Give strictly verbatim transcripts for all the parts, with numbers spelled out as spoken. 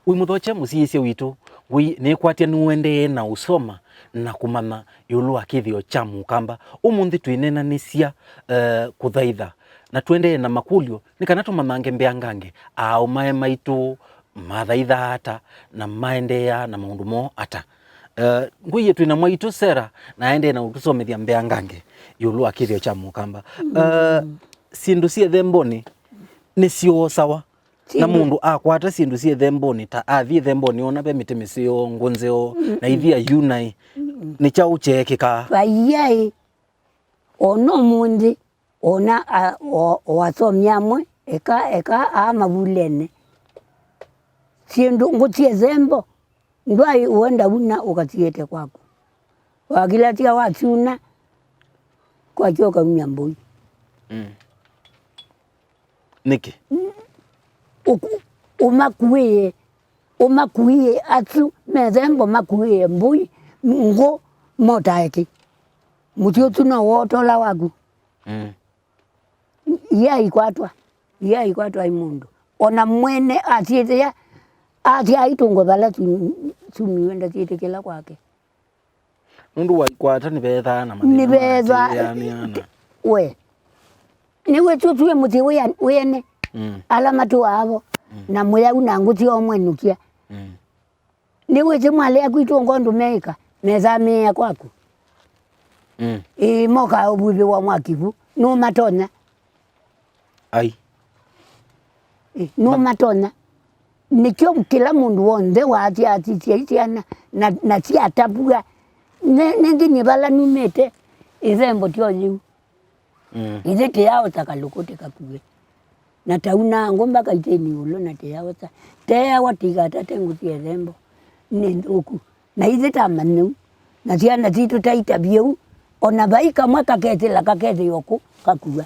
Wĩ mũthokye mũsiĩĩsya witũ, Ngũi nĩkwatya nĩũendee na ũsoma na kũmanya ĩũlũ wa kĩthĩo kya Mũkamba. Ũmũnthĩ twĩneenanĩsya, eh, kũthaitha, na tũendee na makũlyo nĩ kana tũmanyange mbeangange, aaũmae maitũ mathaithaa ata, na maendeeaa na maũndũ moo ata. Eh, Ngũi, twĩ na mwaitũ Sera, na aendee na ũtũsomethya mbeangange ĩũlũ wa kĩthĩo kya Mũkamba. Eh, syĩndũ syĩ ĩthembonĩ nĩsyoosawa. Na mũndũ akwata syĩndũ syĩ ĩthembonĩ, ta athi ĩthembonĩ, ona ve mĩtĩ mĩseo, ngũ nzeo, na ithia yu naĩ, nĩ kyaũ kyeekĩkaa? Vaiaĩ, ona ũmũnthĩ, ona a-, o, o asomi amwe, eka, eka aa mavulene. Syĩndũ ngũ syĩ ĩthembo, ndwaĩ ũenda una ũkasiĩte kwaku. Wakilasya wasyuna, kwakya ũkaumya mbũi. Mm. Nĩkĩ? Ũku-, ũmakuĩe, ũmakuĩe asu methembo makuĩe mbũi, ngũ, motaeki. Mũtĩ ũsu no wotola waku. Mm. Ia ikwatwa, ia ikwatwa i mũndũ. Ona mwene asyĩtĩa, asya aitũngwe vala sumi, sumiwe ndasyĩtĩkĩla kwake. Nũndũ waikwata nĩvethaa na mathĩna. Nĩvethaa. Matĩanĩana. We. Nĩwĩsĩ ũsu wĩ mũsyĩ wĩa-, wĩene. Mm. Ala matũaa vo. Mm. Na mũyau na ngũsĩ omwenũkya. Mm. Nĩwĩsĩ mwalea kwitũ ngondũ meĩka, mesamĩĩa kwaku. Mm. Ĩĩ, mokaa ũvuvĩwa mwaki vu. Nũmatonya. Ai. Ĩ, nũmatonya. Nĩkyo kĩla mũndũ w'onthe waasya asisya syana na, na syatavw'a. Ne-, nengĩ nĩ vala numĩte, ĩthembo tyo yĩu. Mm. Ithe tĩyaosa kalũkũ tĩkakuwe. Na taunaa ngũ mbaka itĩnĩ ĩũlũ na tĩyaosa. Teawa tĩkatate ngũ sya ĩthembo. Nĩ nthũku. Na ithe tamanyĩu. Na syana sitũ taitavye ũu, o na vai kamwe kakesĩla kakethĩa ũkũ kakua.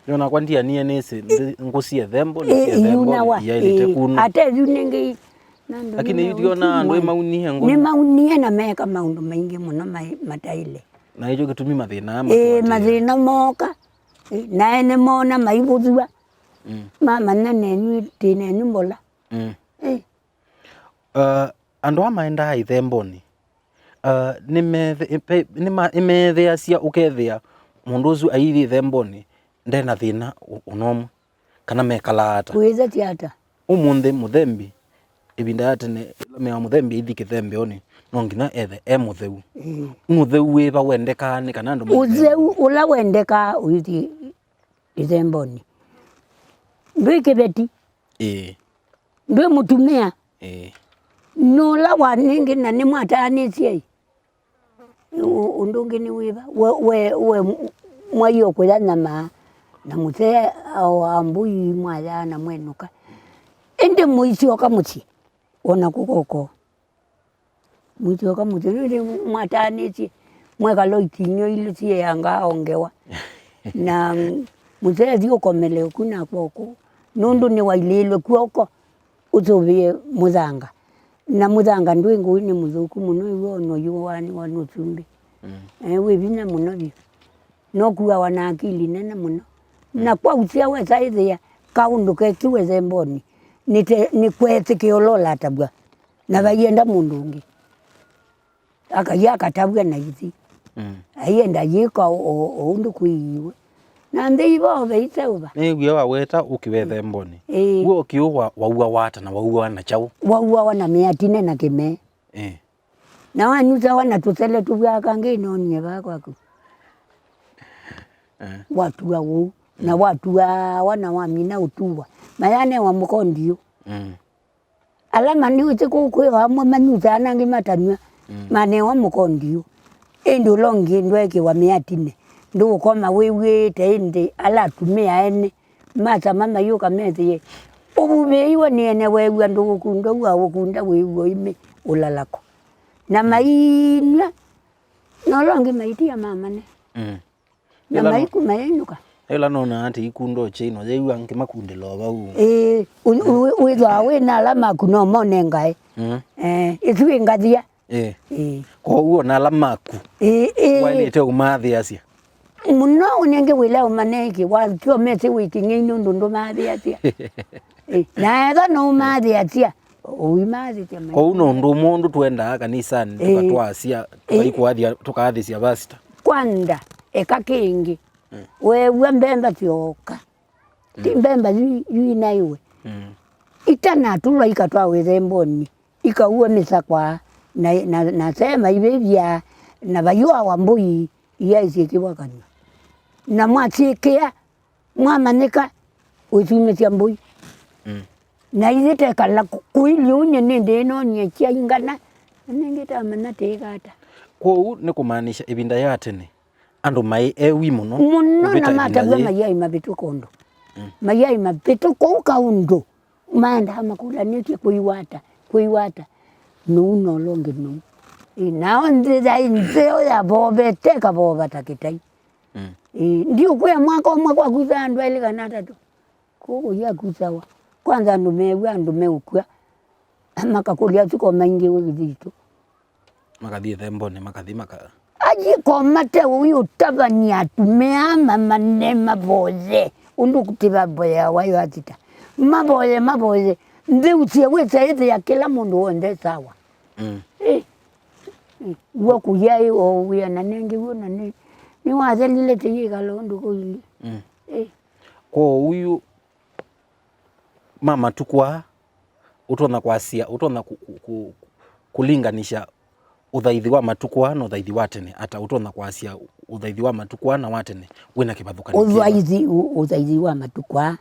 Yo nakwa ndianie nĩsĩ, nthĩ, ngũ syĩ ĩthembo, nĩ ĩ, syĩ ĩthembo, iyunawa, iyaĩlĩte ĩ, kunwa. Ate yu nĩngĩ, na andũ lakini nĩmeũtuma. Yu twĩona andũ ĩmaunie ngũ. Nĩmaunie na meeka maũndũ maingĩ mũno mai-, mataĩle. Na ĩkyo kĩtumi mathĩna aya, ĩ, matũatĩĩa. Mathĩna mooka, ĩ, na ene moona maivũthw'a. Mm. Mamanya nenyu, tĩ nenyu mbola. Mm. Ĩ. Uh, andũ aa maendaa ĩthembonĩ, uh, nĩmethe-, pe-, nĩma-, nĩmeethĩasya ũkethĩa mũndũ ũsu aithi ĩthembonĩ nde na thĩna ũ-, ũnomwe, kana mekalaa ata? Wĩthasya ata? Ũmũnthĩ mũthembi, ĩvinda ya tene, ĩla meawa mũthembi aithi kĩthembeonĩ, no nginya ethe e mũtheu. Ĩĩ. Mũtheu wĩva wendekaa nĩ kana andũ maithe? Ũtheu ũla wendekaa ũithi ĩthembonĩ. Ndwĩ kĩveti. Ĩĩ. Ndwĩ mũtumĩa. Ĩĩ. Nũla wa nĩngĩ na nĩmwataanĩsye ĩ. Ũ-, ũndũ ũngĩ nĩ wĩva? We, we, we m-, mwaiyo kũya nyama na mũsee o ambui mwayaa na mwenũka. Ĩndĩ mũisyoka mũsyĩ, ona kũkoko. Mũisyoka mũsyĩ, nĩndĩ mwataanĩsye, mwekala itinyo ilĩ syĩangaa o ngewa. Na mũsee thi ũkomele ũku nakwa ũkũ, nũndũ nĩwailĩĩlwe kw'oko ũsũvĩe mũthanga. Na mũthanga ndwĩ ngũĩ, nĩ mũthũku mũno, ĩw'o ona ũyũaanĩwa nĩ ũsumbĩ. Mm. Eh, wĩ vinya mũno vyũ. Nokuawa na akili nene mũno. Mm. Na kwa ũsya wesa ĩthĩa kaũndũ kekiwe thembonĩ, nĩte-, nĩkwetĩkĩwa ũla ũlatavw'a. Na vaienda mũndũ ũngĩ. Akaia akatavw'a na ithi. Mm. Aienda yĩka o, o, o ũndũ kwĩiwe. Na nthĩ iva ove iseũva. Nĩw'e waweta ũkĩwe thembonĩ. Ĩĩ. W'o ũkĩũ wa-, wauawa ata na wauawa na kyaũ? Wauawa na mĩatine na kĩmee. Ĩĩ. Na wanyusawa na tũsele tũvw'aa kangĩ ĩnonie vaa kwaku. Eh. Watua ũu. Na watuawa na wamina ũtuwa. Mayanewa mũkondiũ. Mm. Ala maniũsĩ kũu kwĩ o amwe manyusaa na angĩ matanyw'a, mm, manewa mũkondiũ. Ĩndĩ ũla ũngĩ ndweekĩwa mĩatine. Ndũũkoma wĩw'ĩĩte, ĩndĩ ala atumĩa ene masama mayũka methĩe ũvuvĩĩiwe nĩ ene, weew'a ndũũkunda ũu, aũkunda wĩw'o imĩ ũlalako. Na mainyw'a, na ũla ũngĩ maitia mamane. Mm. Na ĩla no-, maiku mainũka. Ĩla nonaa atĩ ikundo kyaino yĩw'a ngĩmakundĩla o vau. Ĩĩ, ũ-, ũ-, wĩthwaa wĩ na ala maku no mone ngaĩ. Mm. Eh, ĩsu ĩ ngathia. Ĩĩ. Ĩĩ. Kwoou ona ala maku, ĩĩ, ĩĩ, waĩlĩte ũmaathĩĩasya. Mũno ũnenge wĩla ũmaneekie, wakyomesĩ wĩking'ei nũndũ ndũmaathĩĩasya. Ĩĩ, na etha no ũmaathĩĩasya, Ũimathĩtya maitũ. Kwoou no ũndũ ũmwe ũndũ twendaa kanisanĩ, ĩĩ, tũkatwaasya, ĩĩ, tũkaikũathya, tũkaathĩsya vasta. Kwanda, eka kĩngĩ. Mm. Weew'a mbemba syooka. Ti, mm, mbemba yu, yu inaĩwe. Mm. Itanatũlwa ikatwawa ĩthembonĩ, ikauwa mĩsakwa, na, na, na sema ivĩvya, na vayũawa mbũi iyaĩ syĩkĩwa kanyw'a. Na mwasyĩkĩa, mwamanyĩka, wĩsyumĩsya mbũi. Mm. Na ithyĩ tekala kũ-, kũilyĩ ũnyĩ nĩndĩĩnonie kyaingana, na nĩngĩ tamanya tĩĩka ata. Kwoou nĩ kũmaanisya ĩvinda ya tene, andũ maĩ ewi mũno. Mũno, na kũvĩta ĩvinda matavw'a yĩĩ. Maiaĩ mavĩtũka ũndũ. Mm. Maiaĩ mavĩtũka ũu kaũndũ. Maendaa makũlanĩtye kwĩw'a ata, kwĩw'a ata. Nũu na ũla ũngĩ nũu. Ĩ, nao nthĩ yaĩ nzeo yavovete, ĩkavova ta kĩtai. Mm. Ĩ, ndiũkwĩa mwaka ũmwe kwakusa andũ elĩ kana atatũ. Kũkũ yakusawa. Kwanza andũ meew'a andũ meũkw'a. Makakũlya asu ko maingĩwe kĩthitũ. Makathi ĩthembonĩ, makathi maka- Aji ko mate ũi ũtavany'a atumĩa mama ne mavoye. Ũndũ kũtivavoyeawa yo atita. Mavoye, mavoye. Nthĩ ũsie wĩsa ĩthĩa kĩla mũndũ w'onthe sawa. Mm. Ĩ. Ĩ. W'o kũya ĩ o wĩa na nengĩ w'o na nĩ, nĩwathelile tĩyĩkala ũndũ kũilyĩ. Mm. Ĩ. Kwoou yu ma matukũ aa, ũtonya kwasya, ũtonya kũ-, kũ-, kũ-, kũlinganisya ũthaithi wa matukũ aa na ũthaithi wa tene ata? Ũtonya kwasya ũthaithi wa matukũ aa na wa tene wĩna kĩvathũkany'o kĩva? Ũthaithi, ũ-, ũthaithi wa matukũ aa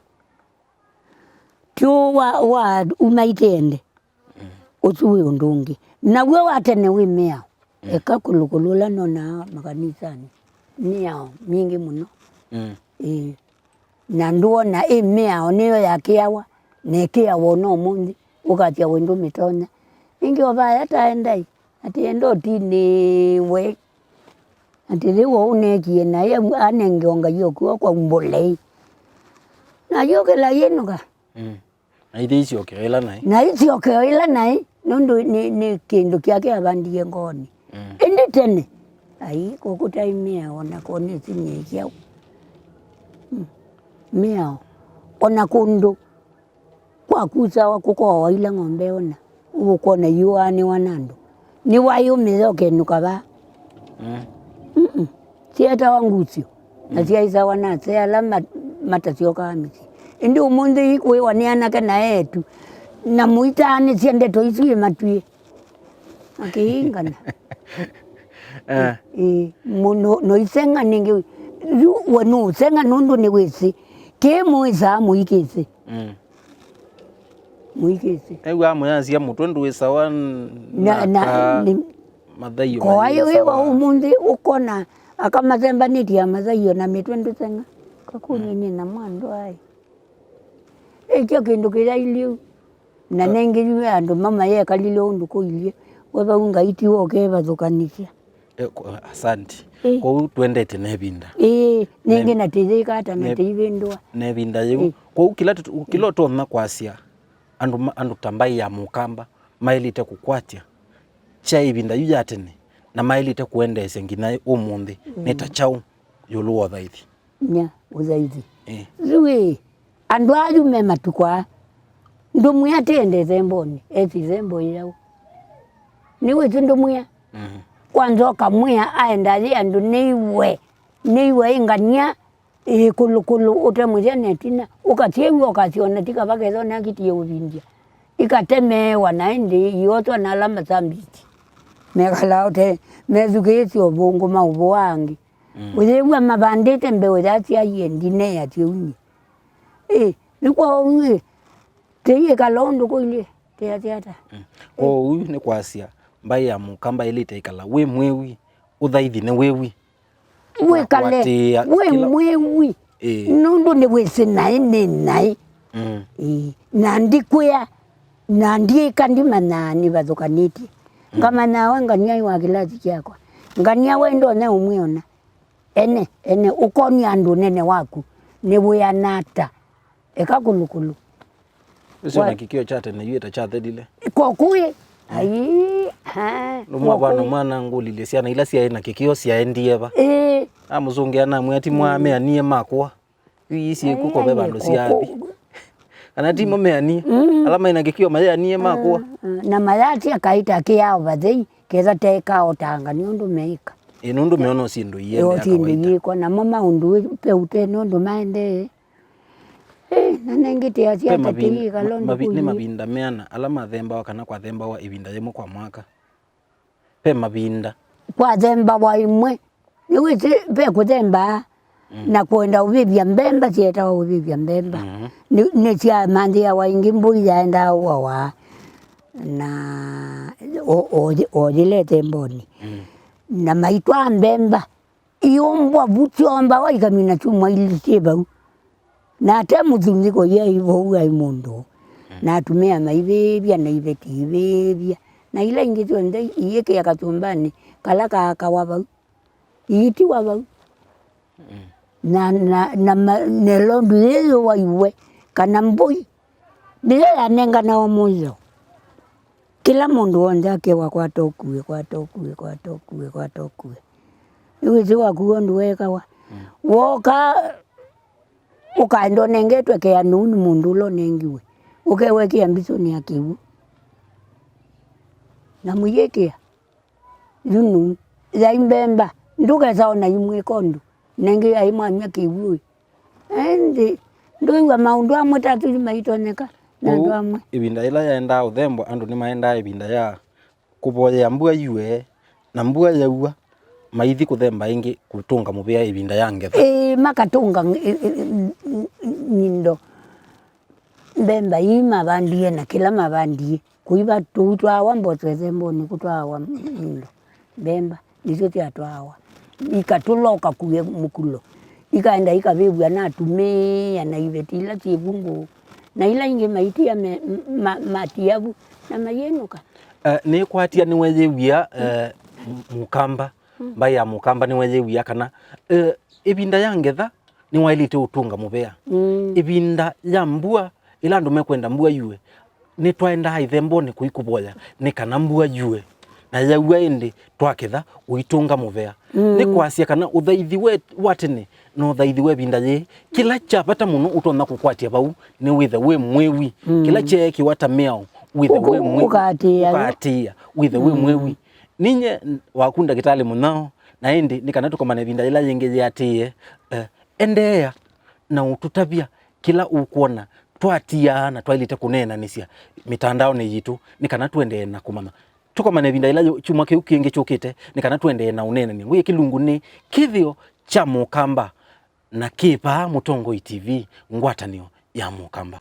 ti ũũ wa, wa umaĩte ende. Mm. Ũsu wĩ ũndũ ũngĩ. Naw'o wa tene wĩ mĩao. Mm. Eka kũlũkũlũ ũla nonaa makanisanĩ. Mĩao mingĩ mũno. Mm. Ĩĩ. Na ndwona ĩ mĩao nĩyo yakĩawa, na ĩkĩawa ona ũmũnthĩ, ũkasya we ndũmĩtonya. Ĩngĩ o vaya taendai, atĩ enda ũtinĩwe. Atĩ rĩu ũu neekie naĩ anenge o Ngai o kw'oko aumbũle ĩ. Na yũkĩla yĩnũka. Mm. Na ithyĩ isyokeo ĩla naĩ. Na isyokeo ĩla naĩ, nũndũ nĩ, nĩ kĩndũ kyake avandie ngoonĩ. Mm. Ĩndĩ tene, ai, kũkũtaĩ mĩao, o na ko nĩsĩ nĩ kyaũ. Mm. Mĩao. O na kũndũ kwakusawa kũkoowa ila ng'ombe ona, ũkwona iũaanĩwa na andũ. Nĩwaĩ ũmĩthe ũkenũka vaa. Mm. Mm-mm. Syeetawa ngusyo, na, mm, syaĩsawa na ase ala ma-, matasyokaa mĩsyĩ. Ĩndĩ ũmũnthĩ ikwĩwa nĩ anake na eĩtu, na mũitaanĩsya ndeto isu ĩ matuĩ. Akĩingana. Eh. Ĩ, ĩ, mũno, no iseng'a nĩngĩ. Yu we nũũseng'a nũndũ nĩwĩsĩ. Kĩĩ mũĩsaa mũikĩsĩ. Mm. Mũikĩsĩ. Ew'aa mũyasya mũtwe ndwĩsawa n-, na, na, na ka nĩ-, mathaio koayo wĩ wa mayĩsawa. Ũmũnthĩ ũkona aka masembanĩtye mathaio na mĩtwe ndũseng'a. Kakũnĩ, mm, nĩ na mwandũ aĩ. Ĩkyo kĩndũ kĩya iliu. Na, eh, nengĩ yu andũ mama yekalile ũndũ kũilyĩ. We vau Ngai ti woke vathũkanĩsya. Eh, kũ-, asante. Eh. Kwoou twendete na ĩvinda. Ĩĩ, nengĩ na, na tĩyĩka ata na ne-, tĩivĩndũa. Na ĩvinda yĩu. Eh. Kwoou kĩla tũt-, kĩla, eh, ũtonya kwasya, andũ ma-, andũ ta mbaĩ ya Mũkamba maĩlĩte kũkwatya kyaĩ ĩvinda yu ya tene, na maĩlĩte kũendeesya nginya ũmũnthĩ, mm, nĩ ta kyaũ ĩũlũ wa ũthaithi? Nya, ũthaithi. Eh. Yu ĩ, andũ ayu me matukũ aa, ndũmwĩa atĩ ende ĩthembonĩ, eti ĩthembo yĩaũ? Nĩwĩsĩ ndũmwĩa? Mhm. Kwanza ũkamwĩa aenda yĩ andũ nĩiwe, nĩiwe ĩ ngania, ĩ kũlũkũlũ, ũtemũthya na ĩtina, ũkasyĩw'a ũkasyona ti kava ketho nakitie ũvindya. Ikatemeewa na ĩndĩ iotwa na ala masambiti. Mekalaa ũte, methukĩĩsye ũvũngũ maũvũa angĩ. Mm. Ũyĩw'a mavandĩte mbeũ ya syaie ndinea syĩunĩ. Ĩ, nĩ kwoou ĩ, tĩyĩkala ũndũ kũilyĩ, tĩatĩ ata? Mm. Ĩ. Kwoou nĩ kwasya, mbaĩ ya Mũkamba ĩlĩte ĩkala wĩ mwĩwi, ũthaithi nĩ wĩwi. Wĩkale, na kũatĩĩa wĩ kĩla mwĩwi. Ĩĩ. Nũndũ nĩwĩsĩ naĩ nĩ naĩ. Mm. Ĩĩ. Na ndikwĩa, na ndiĩka ndimanyaa nĩvathũkanĩtye. Mm. Ngamanyaa we ngania wa kĩlasi kyakwa. Ngania we ndonya ũmwĩona. Ene, ene, ũkonia andũ ũnene waku nĩwĩana ata? Eka kũlũkũlũ. Ũcio wa- na kĩkĩo kya tene yu ĩta kyathelile. Kokũĩ. Mm. Ai, ha, nũmwa vano kokũĩ. Mwana ngũlilye syana ila syaĩ na kĩkĩo syaendie va. Ĩĩ. Amũsũngĩa namwĩa ti mwaa, mm, meanie makwa. Yu ii syĩku kove vandũ syathi. Kokũ-, Kana ti mo meanie. Mm. Ala maĩ na kĩkĩo mayeanie makũa. Mm, mm. Na mayatya kaita kĩao vathei, ketha teka otanga nĩ ũndũ meĩka. Ĩ, nũndũ meona syĩndũ iendeea kawaida. Yĩkwa, namo maũndũ peute nũndũ maendee. Ĩ, na nengĩ tĩasya ata tĩyĩkalo nĩ mavi-, nĩ mavinda meana ala mathembawa kana kwathembawa ĩvinda yĩmwe kwa mwaka? Ve mavinda. Kwathembawa ĩmwe. Nĩwĩsĩ ve kũthemba, mm, na kwenda ũvĩvya mbemba, syetawa ũvĩvya mbemba. Mm. Nĩ, nĩsyamanthĩawa ĩngĩ mbũi yaendaa ũawa na o, o, o yĩla ĩthembonĩ. Mm. Na maitwaa mbemba. Iũmbwa vu syoombawa ikamina syumwa ilĩ syĩ vau. Na ate mũthunzĩko yaĩ vau aĩ mũndũ. Mm. Na atumĩa maivĩvya na iveti ivĩvya. Na ila ingĩ syonthe iĩkĩa kasyũmbanĩ kala kaakawa vau. Iitiwa vau. Mm. Na, na, na ma-, nelondu yĩyũwa iwe kana mbũi. Nĩyo yanenganawa mũyo. Kĩla mũndũ w'onthe akewa, "Kwata ũkue, kwata ũkue, kwata ũkue, kwata ũkue." Nĩwĩsĩ wakuwa ũndũ weekawa. Mm. Wooka, ũkaenda ũnengetwe kĩanũu nĩ mũndũ ũla ũnengiwe. Ũkewekĩa mbisũnĩ ya kĩw'ũ. Na mũyĩkĩa. Yu nũu. Yai mbemba. Ndũkesa ona imwĩka ũndũ. Nengĩ yai mwanywa kĩw'ũ. Ĩndĩ ndũĩw'a maũndũ amwe ta asu nĩmaitonyeka nĩ andũ amwe. Kwoou, ĩvinda yĩla yaendaa ũthembwa, andũ nĩmaendaa ĩvinda ya kũvoyea mbua yue, na mbua yaua, maithi kũthemba ĩngĩ kũtũnga mũvea ĩvinda ya ngetha. Ĩĩ, makatũnga ng-, ĩ-, ĩ-, ĩ-, nyindo mbemba ii mavandie na kĩla mavandie. Kũiva tũu twaawa mboso ĩthembonĩ kũtwaawa indo, mbemba, nĩsyo syatwaawa. Ikatũloka kue mũkulo. Ikaenda ikavĩvw'a na atumĩa na iveti ila syĩ vu ngũũ. Na ila ingĩ maitia me, ma, matia vu na mayĩnũka. Eh, nĩkwatia nĩweyĩw'ĩa, eh, m-, Mũkamba, mbaĩ ya Mũkamba nĩweyĩw'ĩa kana, eh, ĩvinda ya ngetha nĩwaĩlĩte ũtũnga mũvea. Mm. Ĩvinda ya mbua, ĩla andũ mekwenda mbua yue, nĩtwaendaa ĩthembonĩ kũikũvoya nĩ kana mbua yue. Na yaua ĩndĩ twaketha ũitũnga mũvea. Mm. Nĩ kwasya kana ũthaithi we wa tene na ũthaithi wa ĩvinda yĩĩ, kĩla kya vata mũno ũtonya kũkwatya vau nĩ wĩthe wĩ mwĩwi. Mm. Kĩla kyeekĩwa ta mĩao, wĩthe wĩ mwĩwi. Ũkaatĩĩa. Ũkaatĩĩa, wĩthe wĩ mwĩwi. Ninye waku ndakĩtalĩ mũnyao, na ĩndĩ nĩ kana tũkomane ĩvinda yĩla yĩngĩ yĩatĩĩe. Eh, Endeea na ũtũtavya kĩla ũkwona twatiaa na twaĩlĩte kũneenanĩsya mĩtandaonĩ yitũ nĩ kana tũendee na kũmanya. Tũkomane ĩvinda yĩla yũ-, kyumwa kĩu kĩngĩ kyũkĩte nĩ kana tũendee na ũneenany'a wĩ kĩlungunĩ kĩthĩo kya Mũkamba na kĩ vaa Mũtongoi T V, ngwatanĩo ya Mũkamba.